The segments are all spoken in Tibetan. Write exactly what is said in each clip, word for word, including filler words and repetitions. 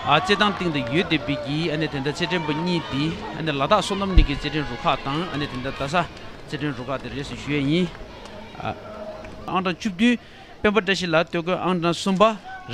ཨ་རྩེད་ཐང་སྟེང་དུ་ཡོད་བསྡད་པའི་གི་ཨ་ནི་དེ་འདྲ་རྩེད་འགྲན་པ་གཉིས་དེ་ཨ་ནི་ལ་དྭགས་སོ་ནམ་གླིང་གི་རྩེད་འགྲན་རུ་ཁག་དང་ཨ་ནི་དེ་འདྲ་རྡ་ས་རྩེད་འགྲན་རུ་ཁག་དེ་རེད་ཟེར་ཞུ་ཡས་ཡིན། ཨ་ཨང་གྲངས་བཅུ་བདུན་སྤེན་པ་བཀྲ་ཤིས་ལགས། སྟོད་གོས་ཨང་གྲངས་གསུམ་པ་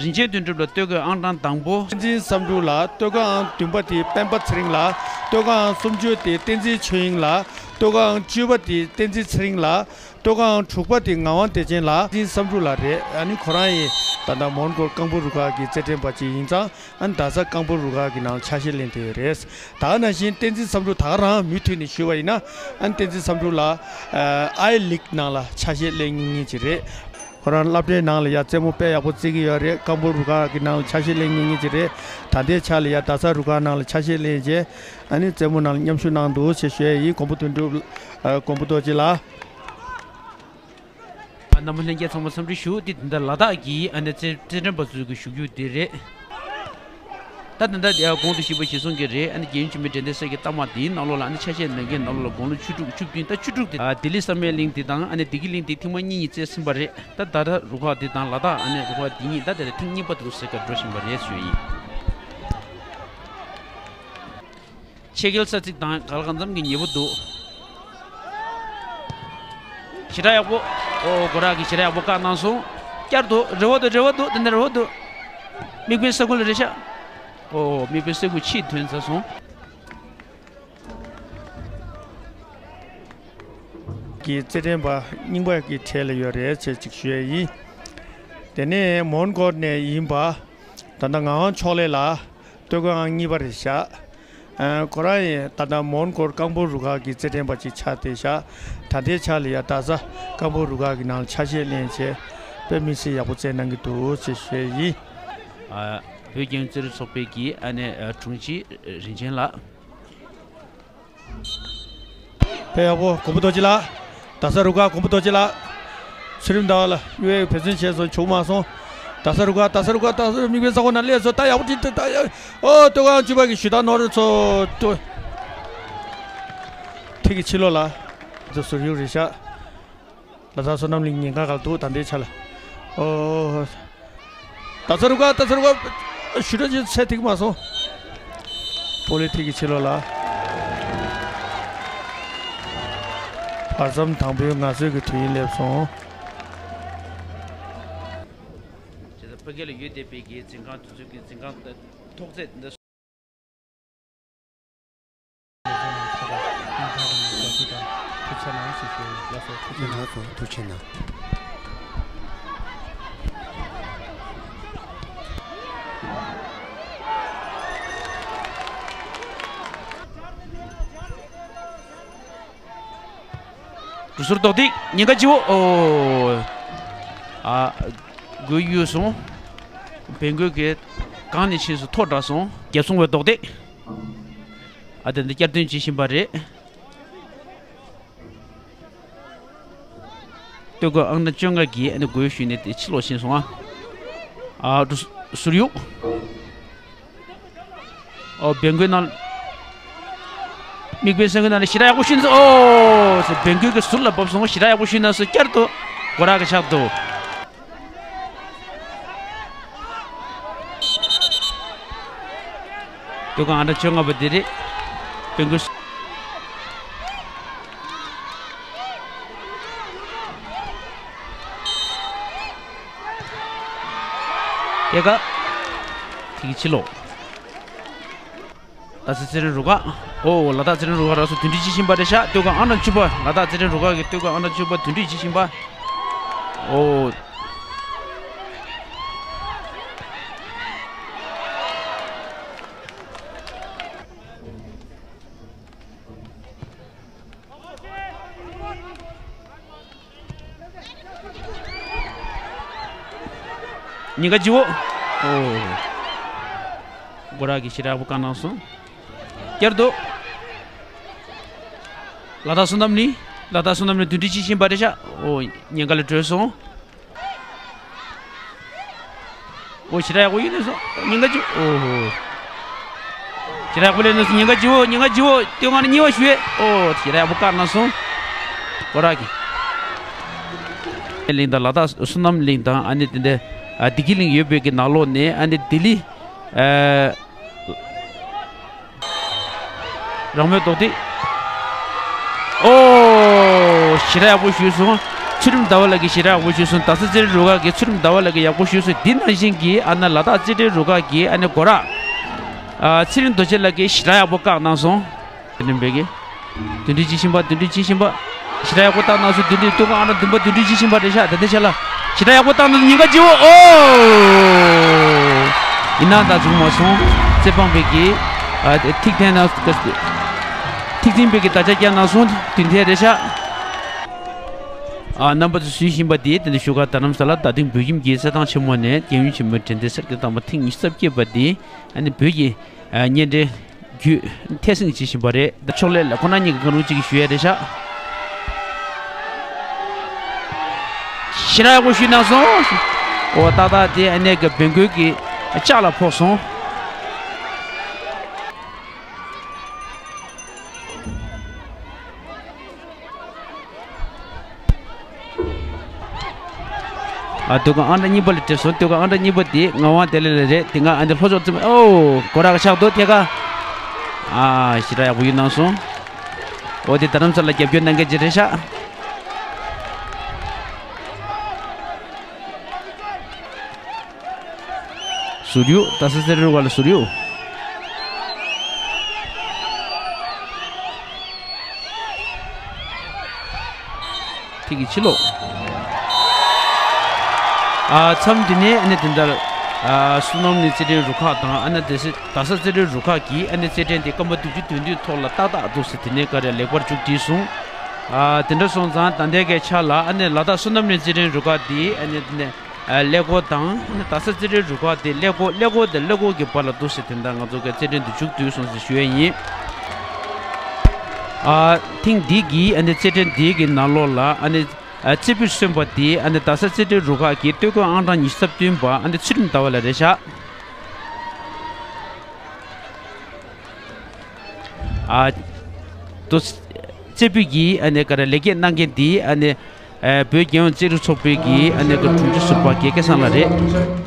རིན་ཆེན་དོན་གྲུབ་ལགས། སྟོད་གོས་ཨང་གྲངས་དང་པོ། བསྟན་འཛིན་བསམ་འགྲུབ་ལགས། སྟོད་གོས་ཨང་བདུན་པ་དེ་སྤེན་པ་ཚེ་རིང་ལགས། སྟོད་གོས་ཨང་སུམ་ཅུ་དེ་བསྟན་འཛིན་ཆོས་དབྱིངས་ལགས། སྟོད་གོས་ཨང་བཅུ་པ་དེ་བསྟན་འཛིན་ཚེ་རིང་ལགས། སྟོད་གོས་ཨང་དྲུག་པ་དེ་ངག་དབང་བདེ་ཆེན་ལགས། བསྟན་འཛིན་བསམ་འགྲུབ་ལགས་རེད། ཨ་ནི་ཁོ་རང་ཡིན་ད་ལྟ་མོན་གྷོ་རྐང་སྤོལ་རུ་ཁག་གི་རྩེད་འགྲན་པ་ཅིག་ཡིན་ཙང་ཨ་ནི་རྡ་ས་རྐང་སྤོལ་རུ་ཁག་གི་ནང་ལ་ཆ་ཤས་ལེན་ཐུབ་ཡོད་རེད། ད་ག་ནང་བཞིན་བསྟན་འཛིན་བསམ་འགྲུབ་ད་ག་རང་མུ་མཐུད་ནས་ཞུས་པ་ཡིན་ན་ཨ་ནི་བསྟན་འཛིན་བསམ་འགྲུབ་ལགས་ཨ་ཨའི་ལིག་ནང་ལ་ཆ་ཤས་ལེན་མཁན་ཅིག་རེད། ཁོ་རང་སློབ་གྲྭའི་ནང་ལ་ཡ་རྩེད་མོ་དཔེ་ཡག་པོ་རྩེ་གི་ཡོད་རེད། རྐང་སྤོལ་རུ་ཁག་གི་ནང་ལ་ཆ་ཤས་ལེན་མཁན་ཅིག་རེད། ད་ལྟའི་ཆ་ལ་ཡ་རྡ་ས་རུ་ཁག་ནང་ལ་ཆ་ཤས་ལེན་བྱས་ཨ་ནི་རྩེད་མོ་ནང་ལ་མཉམ་ཞུགས་གནང་འདུག་ཅེས་ཞུ་ཡས་ཡིན། མགོན་པོ་དོན་གྲུབ་ཨ་མགོན་པོ་རྡོ་རྗེ་ལགས། རྣམ་པ་ལྷན་རྒྱས་ཚང་མ་འཚམས་འདྲི་ཞུ། འདི་འདི་འདྲ་ལ་དྭགས་ཀྱི་ཨ་ནི་རྩེད་རྩེད་འགྲན་པ་ཚོའི་གི་བཞུགས་རྒྱུ་དེ་རེད། ད་ད་ལྟ་དེ་གོང་དུ་ཞུས་པ་གཞིར་བཟུང་གི་རེད། ཨ་ནི་རྒྱལ་ཡུམ་ཆེན་མོའི་དྲན་རྟེན་གསེར་གྱི་རྟགས་མ་དེའི་ནང་ལོགས་ལ་ཨ་ནི་ཆ་ཤས་ལེན་མཁན་ནང་ལོགས་ལ་དགུང་ལོ་བཅུ་དྲུག་བཅུ་བདུན་ད་བཅུ་དྲུག་དེ་ཨ་ལྡི་ལི་བསམ་ཡས་གླིང་དེ་དང་ཨ་ནི་བདེ་སྐྱིད་གླིང་དེ་ཐེངས་མ་གཉིས་གཉིས་རྩེས་ཟིན་པ་རེད། ད་ད་ལྟ་རུ་ཁག་དེ་དང་ལ་དྭགས་ཨ་ནི་རུ་ཁག་དེ་གཉིས་ད་དེ་ལ་ཐེངས་གཉིས་པ་དུ་ཟེར་ག་འགྲོ་བཞིན་པ་རེད་ཞུ་ཡིན། ཕྱེད་སྐྱེལ་ས་ཚིགས་དང་ག་ལ་གང་འཚམ་གྱི་ཉེ་པོ་འདུག་ཞེ་དྲག་ཡག་པོ། ཨོ་སྒོ་ར་གིས་ཞེ་དྲག་ཡག་པོ་བཀག་གནང་སོང་། བསྐྱར་དུ་རེ་བ་འདུག་རེ་བ་འདུག་དེ་འདྲ་རེ་བ་འདུག་དམིགས་འབེན་ས་ཁུལ་ལ་རེད་ཤག་ཨོ་དམིགས་འབེན་ས་ཁུལ་ཕྱིར་ཐོན་ཚར་སོང་། གི་རྩེད་འགྲན་པ་རྙིང་པ་གི་གྲས་ལ་ཡོད་རེད་ཅེས་ཅིག་ཞུ་ཡས་ཡིན། དེ་ནས་མོན་གྷོ་ནས་ཡིན་པ་ད་ལྟ་ངག་དབང་ཕྱོགས་ལས་ལགས། སྟོད་གོས་ཨང་གཉིས་པ་རེད་ཤག་ཨ་ཁོ་རང་ཡིན་ད་ལྟ་མོན་གྷོ་རྐང་སྤོལ་རུ་ཁག་གི་རྩེད་འགྲན་པ་ཅིག་ཆགས་བསྡད་ཤག་ད་ལྟའི་ཆ་ལ་ཡ་རྡ་ས་རྐང་སྤོལ་རུ་ཁག་གི་ནང་ལ་ཆ་ཤས་ལེན་བྱས་དཔེ་མི་སྲིད་ཡག་པོ་རྩེད་གནང་གི་འདུག་ཅེས་ཞུ་ཡས་ཡིན། ཨ་བོད་རྒྱལ་ཡོངས་རྩེད་རིགས་ཚོགས་པའི་གི་ཨ་ནི་དྲུང་ཆེ་རིན་ཆེན་ལགས། དཔེ་ཡག་པོ་མགོན་པོ་རྡོ་རྗེ་ལགས། རྡ་ས་རུ་ཁག་མགོན་པོ་རྡོ་རྗེ་ལགས། ཚུལ་ཁྲིམས་ཟླ་བ་ལགས་གཡུ་བས་འབད་བརྩོན་བྱས་སོང་བྱུང་མ་སོང་། རྡ་ས་རུ་ཁག་རྡ་ས་རུ་ཁག་རྡ་ས་རུ་མིག་དཔེ་ས་ཁོངས་ནང་སླེབས་སོང་། ད་ཡག་པོ་ཅིག་ད་ད་ཡག་ཨོ་སྟོད་གོས་ཨང་བཅུ་པ་གི་ཞུ་དག་ནོར་སོང་། ཐིག་གི་ཕྱི་ལོགས་ལ། འདི་ཟུར་གཡུག་རེད་ཤག་ལ་དྭགས་སོ་ནམ་གླིང་ཉེན་ཁ་ག་ལ་འདུག་ད་ལྟའི་ཆ་ལ། ཨོ། རྡ་ས་རུ་ཁག་རྡ་ས་རུ་ཁག་ཞུ་ར་ཅིག་ཚད་ཐིག་མ་སོང་། པོ་ལི་ཐིག་གི་ཕྱི་ལོགས་ལ། བར་མཚམས་དང་པོའི་ངལ་གསོའི་གི་དུས་ཡུན་སླེབས་སོང་། བྱས་ཙང་ཕ་གི་ལ་ཡོད་བསྡད་པའི་གི་འཛིན་ཁང་དེ་ཚོའི་གི་འཛིན་ཁང་ཐོག་ཚད་འདི། ཐུགས་རྗེ་གནང་ཞེས་ཞུ། ལགས་སོ་ཐུགས་རྗེ་གནང་། ལགས་སོ་ཐུགས་རྗེ་གནང་། གྲུ་ཟུར་རྡོག་ཐིག་ཉེན་ཁ་ལྕི་བོ། ཨོ། ཨ། མགོ་གཡུགས་སོང་། བེང་གོས་ཀྱི་གང་ནས་ཕྱིན་སོང་མཐོ་དྲགས་སོང་། རྒྱབ་སོང་བའི་རྡོག་ཐིག་ཨ་དེ་འདི་བསྐྱར་ཐོན་བྱེད་བཞིན་པ་རེད། སྟོད་གོས་ཨང་གྲངས་བཅོ་ལྔ་གིས་ཨ་ནི་མགོ་གཡོག་ཞུས་ནས་དེ་ཕྱི་ལོགས་ཕྱིན་སོང་ཨ། ཨ་འགྲོ་ཟུར་གཡུག་ཨོ་བེང་གོས་ནང་། མིག་དཔེ་སེང་གེ་ནང་ནས་ཞེ་དྲག་ཡག་པོ་ཤུན་སོང་། ཨོ་བེང་གོས་ཀྱི་ཟུར་ལ་བབས་སོང་། ཞེ་དྲག་ཡག་པོ་ཤུན་ན་སོ་བསྐྱར་དུ་སྒོ་ར་གི་ཆག་འདུག་སྟོད་གོས་ཨང་གྲངས་བཅོ་ལྔ་པ་འདི་རེད། བེང་གོས། སྐྱེ་ཀ་ཐིག་ཕྱི་ལོགས། རྡ་ས་རྩེད་འགྲན་རུ་ཁག་ཨོ་ལ་དྭགས་རྩེད་འགྲན་རུ་ཁག་རང་སོ་འདོན་སྒྲིག་བྱེད་བཞིན་པ་རེད་ཤག་སྟོད་གོས་ཨང་གྲངས་བཅུ་པ་ལ་དྭགས་རྩེད་འགྲན་རུ་ཁག་གི་སྟོད་གོས་ཨང་གྲངས་བཅུ་པ་འདོན་སྒྲིག་བྱེད་བཞིན་པ། ཨོ། ཉེན་ཁ་ལྕི་བོ། ཨོ། སྒོ་ར་གིས་ཞེ་དྲག་པོ་བཀག་གནང་སོང་། བསྐྱར་དུ། ལ་དྭགས་སོ་ནམ་གླིང་། ལ་དྭགས་སོ་ནམ་གླིང་འདོན་སྒྲིག་བྱེད་བཞིན་པ་རེད་ཤག་ཨོ། ཉེན་ཁ་ལས་གྲོལ་སོང་། ཨོ་ཞེ་དྲག་ཡག་པོ་ཡིན་ནས་སོང་། ཉེན་ཁ་ལྕི་བོ། ཨོ་ཧོ། ཞེ་དྲག་ཡག་པོ་ལས་ནས་སོང་། ཉེན་ཁ་ལྕི་བོ། ཉེན་ཁ་ལྕི་བོ། སྟོད་གོས་ཨང་གཉིས་པ་ཞུ་ཡས། ཨོ་ཞེ་དྲག་ཡག་པོ་བཀག་གནང་སོང་། སྒོ་ར་གིས། གླིང་དང་ལ་དྭགས་བསོད་ནམས་གླིང་དང་ཨ་ནི་དེ་འདྲ་ཨ་བདེ་སྐྱིད་གླིང་ཡོད་པའི་གི་ནང་ལོགས་ནས་ཨ་ནི་ལྡི་ལི་ ཨ། རང་མོས་ལྡོག་སྟེ། ཨོ། ཞེ་དྲག་ཡག་པོ་ཞུས་སོང་། ཚུལ་ཁྲིམས་ཟླ་བ་ལགས་ཀྱིས་ཞེ་དྲག་ཡག་པོ་ཞུས་སོང་། རྡ་ས་རྩེད་འགྲན་རུ་ཁག་གི་ཚུལ་ཁྲིམས་ཟླ་བ་ལགས་ཀྱིས་ཡག་པོ་ཞུས་སོང་། འདི་ནང་བཞིན་གྱི་ཨ་ནི་ལ་དྭགས་རྩེད་འགྲན་རུ་ཁག་གི་ཨ་ནི་སྒོ་ར། ཨ། ཚེ་རིང་རྡོ་རྗེ་ལགས་ཀྱིས་ཞེ་དྲག་ཡག་པོ་བཀག་གནང་སོང་། དེ་ནས་འབད་གི། བདུན་ཕྲག་གཅིག་ཤིང་པ། བདུན་ཕྲག་གཅིག་ཤིང་པ། ཞེ་དྲག་ཡག་པོ་བཏང་གནང་སོང་། བདུན་ཕྲག་ཏུའུ་ཀོན་ཨང་གྲངས་བདུན་པ། བདུན་ཕྲག་གཅིག་ཤིང་པ་རེད་ཤག་ད་ལྟའི་ཆ་ལ། ཞེ་དྲག་ཡག་པོ་བཏང་གནང་སོང་། ཉེན་ཁ་ལྕི་བོ། ཨོ། ཡིན་ནའང་ད་བྱུང་མ་སོང་། རྩེད་འབངས་པས་ཀྱིས། ཨ། ཐིག་འཐེན་གནང་། ཐིག་འཛིན་པས་ཀྱིས་བརྡ་ཆད་བརྒྱབ་གནང་སོང་། བདུན་ཕྲག་རེད་ཤག་ཨ། རྣམ་པ་ཚོ་ཟུར་ཤིང་པ་དེ་དེ་འདྲ་ཞུ་ག་རྡ་རམ་ས་ལ་རྡ་སྟེང་བོད་ཁྱིམ་གྱི་རྩེད་ཐང་ཆེན་མོ་ནས་རྒྱལ་ཡུམ་ཆེན་མོའི་དྲན་རྟེན་གསེར་གྱི་ཐང་པ་ཐེངས་ཉི་ཤུ་རྩ་བརྒྱད་པ་དེ་ཨ་ནི་བོད་ཀྱི་ཨ་གཉེན་འབྲེལ་བརྒྱུད་འཐད་སྲིང་བྱེད་བཞིན་པ་རེད། ད་ཕྱོགས་ལས་ལ་ཁོ་ན་གཉིས་ཀྱི་སྐར་འབྲུག་གཅིག་གིས་ཞུ་ཡ་རེད་ཤག་ཞེ་དྲག་ཡག་པོ་ཞུས་གནང་སོང་། ཨོ། ཏག་ཏག་དེ་ཨ་ནེ་གི་བེང་ཀོག་གི་ལྕགས་ལ་ཕོག་སོང་། ཨ། ཏུའུ་ཀོན་ཨང་གྲངས་གཉིས་པ་ལ་སྤྲད་སོང་། ཏུའུ་ཀོན་ཨང་གྲངས་གཉིས་པ་དེ་ངག་དབང་བདེ་ལེགས་ལགས་རེད། དེ་སྔ་ཨ་ནི་ལྷོ་ཕྱོགས་རྩེད་མོ། ཨོ། སྒོ་ར་ཆག་ཏོ་ཐད་ཀ་ཨ། ཞེ་དྲག་ཡག་པོ་ཡོད་གནང་སོང་། ཨོ། དེ་རྡ་རམ་ས་ལ་རྒྱབ་སྐྱོར་གནང་མཁན་ཅིག་རེད་ཤག་ཟུར་གཡུག་རྡ་ས་རྩེད་འགྲན་རུ་ཁག་ལ་ཟུར་གཡུག་ཐིག་གི་ཕྱི་ལོགས། ཨ། མཚམས་འདི་ནས་ཨ་ནི་དེ་འདྲ། ཨ། བསོད་ནམས་གླིང་རྩེད་འགྲན་རུ་ཁག་དང་ཨ་ནི་རྡ་ས་རྩེད་འགྲན་རུ་ཁག་གིས་ཨ་ནི་རྩེད་འགྲན་དེ་སྐར་མ་བདུན་ཅུ་དོན་བདུན་ཐོག་ལ་ཏག་ཏག་འདུག་ཟེར། དེ་ནས་ག་རེ་ལེགས་པར་མཇུག་བསྒྲིལ་སོང་། ཨ། དེ་འདྲ་སོང་ཙང་ད་ལྟའི་གི་ཆ་ལ་ཨ་ནི་ལ་དྭགས་བསོད་ནམས་གླིང་རྩེད་འགྲན་རུ་ཁག་དེ་ཨ་ནི་དེ་ནས། ཨ། ཀླད་ཀོར་དང་། རྡ་ས་རྩེད་འགྲན་རུ་ཁག་དེ་ཀླད་ཀོར། ཀླད་ཀོར་དང་ཀླད་ཀོར་གྱི་བར་ལ་འདུག་ཟེར། དེ་འདྲ་ང་ཚོ་གི་རྩེད་འགྲན་འདི་མཇུག་བསྡུས་སོང་ཟེར་ཞུ་ཡ་ཡིན། ཨ། ཐེངས་འདི་གི་ཨ་ནི་རྩེད་འགྲན་འདི་གི་ནང་ལོགས་ལ་ཨ་ནི། ཨ། རྩེ་ཕུད་སོན་པ་དེ་ཨ་ནི་རྡ་ས་རྩེད་འགྲན་རུ་ཁག་གི་ཏུའུ་ཀོན་ཨང་གྲངས་ཉི་ཤུ་རྩ་བདུན་པ་ཨ་ནི་ཚུལ་ཁྲིམས་ཟླ་བ་ལགས་རེད་ཤག་ཨ། ཏོ། རྩེ་ཕུད་ཀྱི་ཨ་ནི་ག་རེ་ལེགས་སྐྱེས་གནང་མཁན་དེ་ཨ་ནི། ཨ། བོད་རྒྱལ་ཡོངས་རྩེད་རིགས་ཚོགས་པའི་གི་ཨ་ནི་གི་དྲུང་ཆེ་ཟུར་པ་དགེ་བསྐལ་བཟང་ལགས་རེད།